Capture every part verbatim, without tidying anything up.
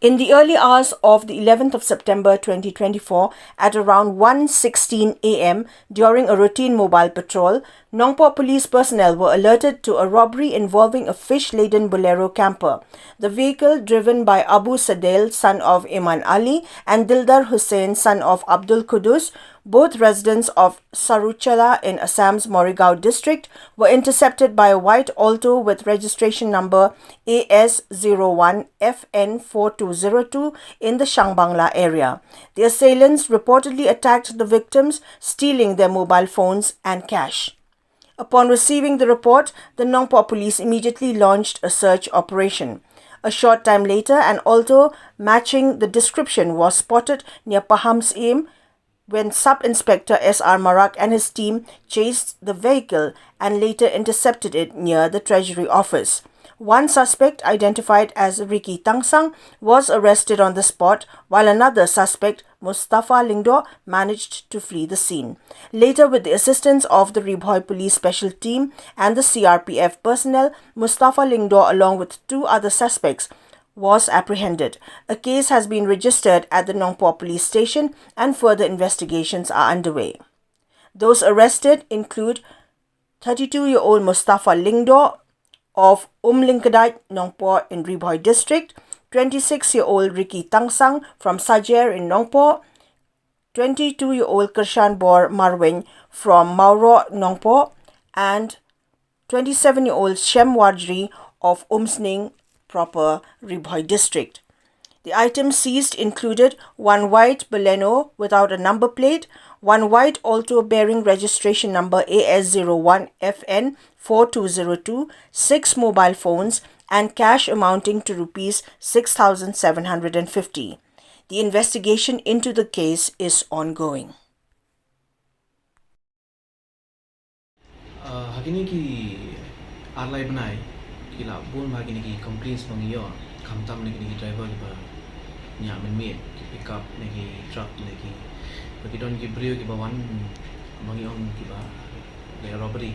In the early hours of the eleventh of September twenty twenty-four, at around one sixteen a m, during a routine mobile patrol, Nongpoh police personnel were alerted to a robbery involving a fish-laden Bolero camper. The vehicle, driven by Abu Sadel, son of Iman Ali, and Dildar Hussain, son of Abdul Kudus, both residents of Saruchala in Assam's Morigaon district, were intercepted by a white Alto with registration number A S zero one F N four two zero two in the Shangbangla area. The assailants reportedly attacked the victims, stealing their mobile phones and cash. Upon receiving the report, the Nongpoh police immediately launched a search operation. A short time later, an Alto matching the description was spotted near Paham Syiem when Sub-Inspector S R Marak and his team chased the vehicle and later intercepted it near the Treasury Office. One suspect, identified as Ricky Tangsang, was arrested on the spot, while another suspect, Mustafa Lyngdoh, managed to flee the scene. Later, with the assistance of the Ri Bhoi Police Special Team and the C R P F personnel, Mustafa Lyngdoh, along with two other suspects, was apprehended. A case has been registered at the Nongpoh Police Station and further investigations are underway. Those arrested include thirty-two-year-old Mustafa Lyngdoh of Umlyngkdait, Nongpoh in Ri Bhoi District, twenty-six-year-old Ricky Tangsang from Sajer in Nongpoh, twenty-two-year-old Kyrshanbor Marwein from Mawroh, Nongpoh, and twenty-seven-year-old Shem Warjri of Umsning proper, Ri Bhoi District. The items seized included one white Baleno without a number plate, one white Alto bearing registration number A S zero one F N four two zero two, six mobile phones, and cash amounting to rupees six thousand seven hundred and fifty. The investigation into the case is ongoing. Uh, ha kine ki ar lai bnai ki la bun bha kine ki complaints ba ngi ïoh, khamtam na kine ki driver kiba ñiah mynmiet, ki pickup ne ki truck ne ki, ba ki don ki briew kiba wan, ba ngi ong kiba leh robbery.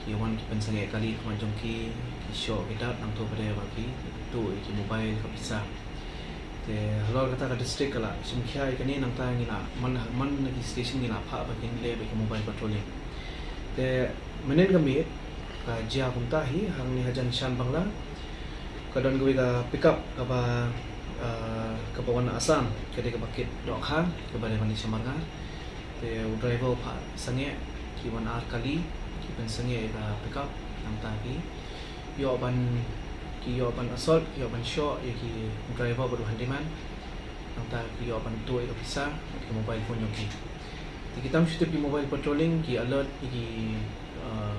Ki wan ki pynsangeh kali khmat jong ki, ki shoh ki dap, nangta pat de ba ki tuh ïa ki mobile ka pisa. Te halor kata ka district ka la shim khia ïa kane, nangta ngi la man, man na ki station ngi la phah ba kin leh bad ki mobile patrolling. Te mynnin ka miet ka jia kumta hi, hangne hajan Shanbangla ka don kawei ka pickup kaba, ah, kaba wan na Assam, ka dei kaba kit dohkha, kaba dei ban leit sha Marngar. Te u driver u phah sangeh, ki wan ar kali, ki pynsangeh ïa ka pickup, nangta ki ïoh ban, ki ïoh ban assault, ki ïoh ban shoh ïa ki driver bad u handyman. Nangta ki ïoh ban tuh ïa ka pisa bad ki mobile phone jong ki. Te ki tam shu tip ki mobile patrolling, ki alert ïa ki, uh,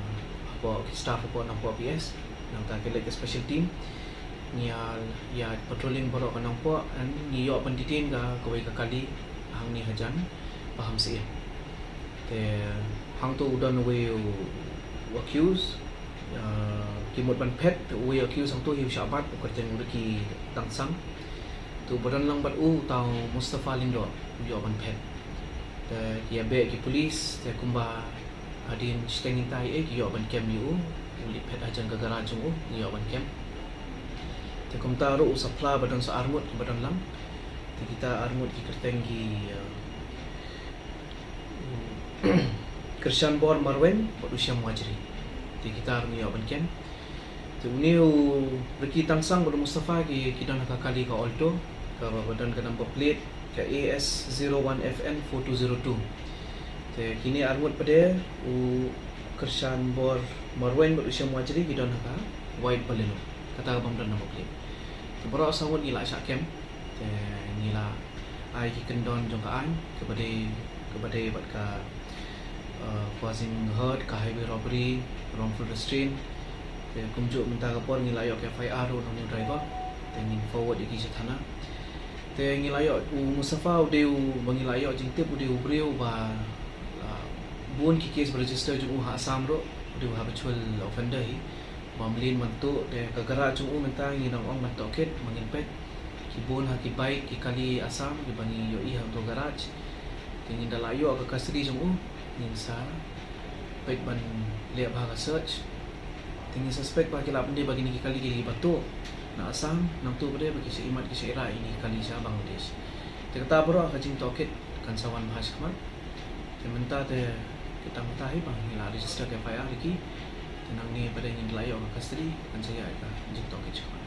hapoh ki staff hapoh Nongpoh P S. Nangta ki leit ka special team, ngi ïa, ïa patrolling baroh ka Nongpoh, and ngi ïoh ban detain ka kawei ka kali hangne hajan Paham Syiem. Te hangto u don uwei u, u accused, uh, ki mut ban phet, te uwei u accused hangto hi u shah bat, u kyrteng u Ricky Tangsang. Te uba don lang bad u, uta u Mustafa Lyngdoh, u ïoh ban phet. Te ki ïa beh ki police, te kumba hadien shiteng ïa kata, eh, ki ïoh ban kem ïa u, u leit phet hajan ka garage jong u, ngi ïoh ban kem. Te kumta ruh u sa phla ba don sa arngut kiba don lang. Te kita arngut ki kyrteng ki, uh, Kyrshanbor Marwein bad u Shem Warjri. Te kita ruh ngi ïoh ban kem. Te une u Ricky Tangsang bad u Mustafa ki, ki don ha ka kali ka Alto, kaba don ka number plate ka A S zero one F N four two zero two. Te kine arngut pat de, u Kyrshanbor Marwein bad u Shem Warjri ki don ha ka white Baleno, kata ka bym don number plate. Te baroh saw ngut ngi la shah kem. Te ngi la ai ki kyndon jong ka aiñ, kaba dei, kaba dei bad ka, uh, causing hurt, ka highway robbery, wrongful restraint. Te kumjuh mynta ka por ngi la ïoh ka F I R ruh na une u driver. Te ngin forward ïa ki sha thana. Te ngi la ïoh u Mustafa u dei uba ngi la ïoh jingtip u dei u briew ba, uh, bun ki case ba register jong u ha Assam ruh, u dei u habitual offender hi. Ba mlien ban tuh, te ka garage jong u mynta ngi dang ong ban tohkit, ba ngin peit. Ki bun ha ki bike, ki kali Assam, kiba ngi ïohi ha uto u garage. Te ngin da la ïoh ka custody jong u, ngin sa peit ban leh bha ka search. Te ngi suspect ba ki la pyndep ba kine ki kali kiba tuh. na Assam, nangta pat de ba ki sha imat ki sha ira ïa ine i kali sha Bangladesh. Te kata baroh ka jingtohkit kan sa wan bha shakhmat. Te mynta te, tang kata hi ba ngi la register ka F I R ïa ki. Te nangne pat de ngin da la ïoh ka custody, kan sa ïaid ka jingtohkit shakhmat.